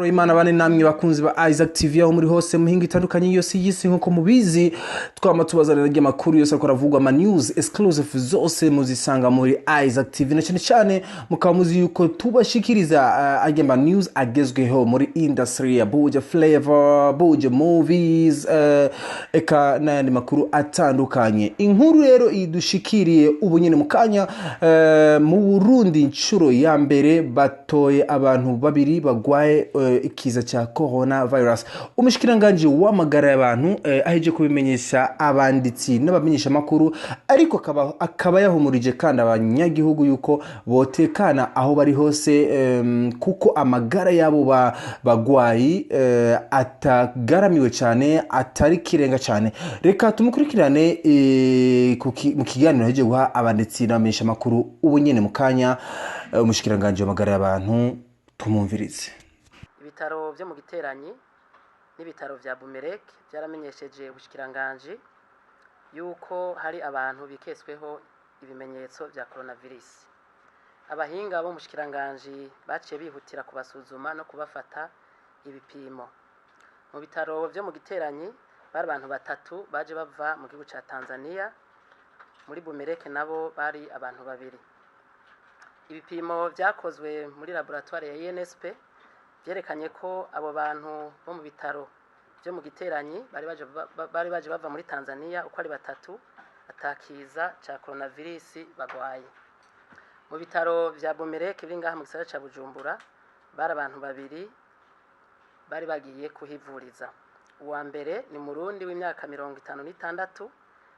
Amahoro y'Imana bane namwe bakunzi ba Isaac TV aho muri hose mu mihingo itandukanye yose y'isi. Nk'uko mubizi, twama tubazanira amakuru yose ariko aravugwa, ama news exclusive zose muzisanga muri Isaac TV, na cyane cyane mukaba muzi yuko tubashikiriza ajya ma news agezweho muri industry ya Buja Flavor, Buja Movies, eka n'ayandi makuru atandukanye. Inkuru rero idushikiriye ubu nyine mu kanya, mu Burundi inshuro ya mbere batoye abantu babiri bagwaye ikiza cya coronavirus. Umushikiranganji w'amagara y'abantu aheje kubimenyesha abanditsi n'abamenyesha makuru, ariko akaba yahumurije kandi abanyagihugu yuko botekana aho bari hose, kuko amagara y'abo bagwayi atagaramiwe cyane, atari kirenga cyane. Reka tumukurikirane mu kiganiro aheje guha abanditsi n'abamenyesha makuru ubu nyene mu kanya, umushikiranganji w'amagara y'abantu, tumumvirize. Ibitaro byo mu Giteranyi n'ibitaro vya Bumerek byaramenyesheje ubushikiranganji yuko hari abantu biketsweho ibimenyetso vya coronavirus. Abahinga bo mu bushikiranganji baciye bihutira kubasuzuma no kubafata ibipimo. Mu bitaro vyo mu Giteranyi bari abantu batatu baje bava mu gihugu ca Tanzania, muri Bumereke nabo bari abantu babiri. Ibipimo vyakozwe muri laboratoire ya INSP vyerekanye ko abo bantu bo mu bitaro vyo mu Giteranyi bari baje bava muri Tanzania uko ari batatu atakiza ca coronavirus bagwaye. Mu bitaro vya Bumereke biri ngaha mu gisagara ca Bujumbura bari abantu babiri bari bagiye kuhivuriza. Uwa mbere ni Murundi w'imyaka 56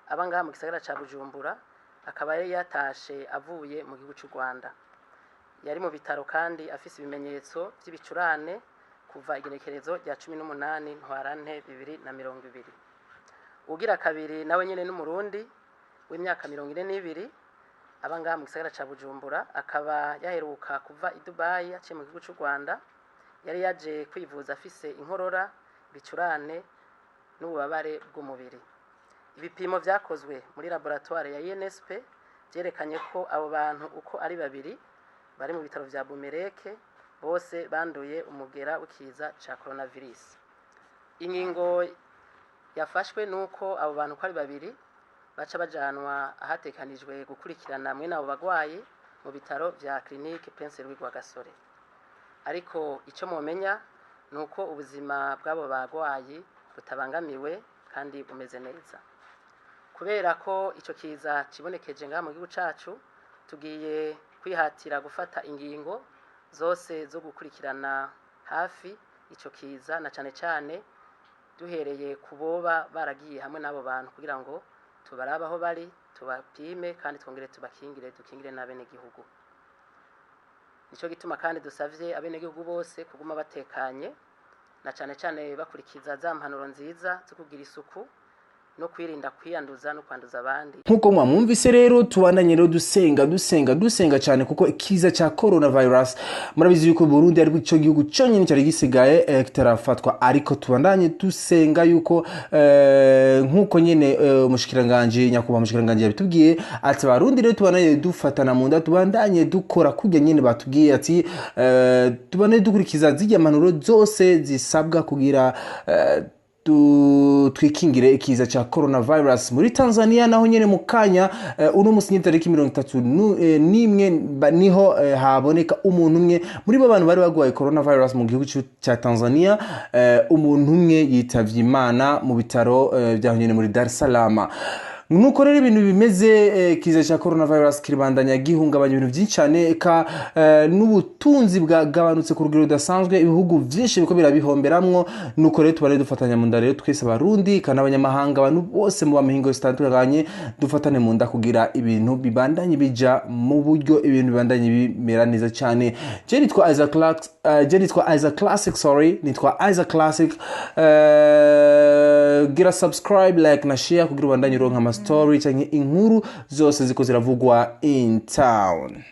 aba ngaha mu gisagara ca Bujumbura, akaba yari yatashe avuye mu gihugu c'u Rwanda. Yari mu bitaro kandi afise ibimenyetso vy'ibicurane kuva igenekerezo rya 18 Ntwarante 2020. Ugira kabiri nawe nyene n'Umurundi w'imyaka 42 aba ngaha mu gisagara ca Bujumbura, akaba yaheruka kuva i Dubai aciye mu gihugu c'u Rwanda. Yari yaje kwivuza afise inkorora, ibicurane n'ububabare bw'umubiri. Ibipimo vyakozwe muri laboratoire ya INSP vyerekanye ko abo bantu uko ari babiri bari mu bitaro vya Bumereke bose banduye umugera w'ikiza ca coronavirus. Ingingo yafashwe nuko abo bantu uko ari babiri baca bajanwa ahatekanijwe gukurikirana mwene abo bagwayi mu bitaro vya Clinique Prince Louis Rwagasore. Ariko ico momenya nuko ubuzima bw'abo bagwayi butabangamiwe kandi bumeze neza. Kubera ko ico kiza kibonekeje ngaha mu gihugu cacu, tugiye kwihatira gufata ingingo zose zo gukurikirana hafi ico kiza, na cane cane duhereye ku boba baragiye hamwe n'abo bantu, kugira ngo tubarabe aho bari, tubapime kandi twongere tubakingire, dukingire n'abenegihugu. Nico gituma kandi dusavye abenegihugu bose kuguma batekanye, na cane cane bakurikiza za mpanuro nziza zo kugira isuku no kwirinda kwiyanduza no kwanduza abandi. Nk'uko mwamwumvise rero, tubandanye rero dusenga, dusenga, dusenga cyane, kuko ikiza cya coronavirus murabizi yuko Burundi ari cyo gihugu cyonyine cyari gisigaye kitarafatwa. Ariko tubandanye dusenga yuko nk'uko nyine umushikiranganji, nyakubahwa umushikiranganji yabitubwiye ati: "Abarundi rero tubandanye dufatana mu nda, tubandanye dukora kurya nyine batubwiye", ati tubandanye dukurikiza zirya mpanuro zose zisabwa kugira twikingire ikiza cya coronavirus. Muri Tanzania naho nyene mu kanya, uno musi nyine tariki 31 niho haboneka umuntu umwe muri bo bantu bari bagwaye coronavirus mu gihugu cya Tanzania. Umuntu umwe yitavye Imana mu bitaro byaho nyene muri Dar es Salaam. Nuko rero ibintu bimeze, ikiza cya coronavirus kiribandanya gihungabanya ibintu byinshi cyane, eka n'ubutunzi bwagabanutse ku rugero rudasanzwe, ibihugu byinshi biriko birabihomberamwo. Nuko rero tubare dufatanya mu nda rero twese, Abarundi kandi n'abanyamahanga, abantu bose mu mihingo zitandukanye, dufatane mu nda kugira ibintu bibandanye bija mu buryo, ibintu bibandanye bimera neza cyane. Je nitwa Isaac Clark, je nitwa Isaac Classic, sorry, nitwa Isaac Classic. Gira subscribe, like na share kugira ubandanye uronka ama story canke inkuru zose ziko ziravugwa in town.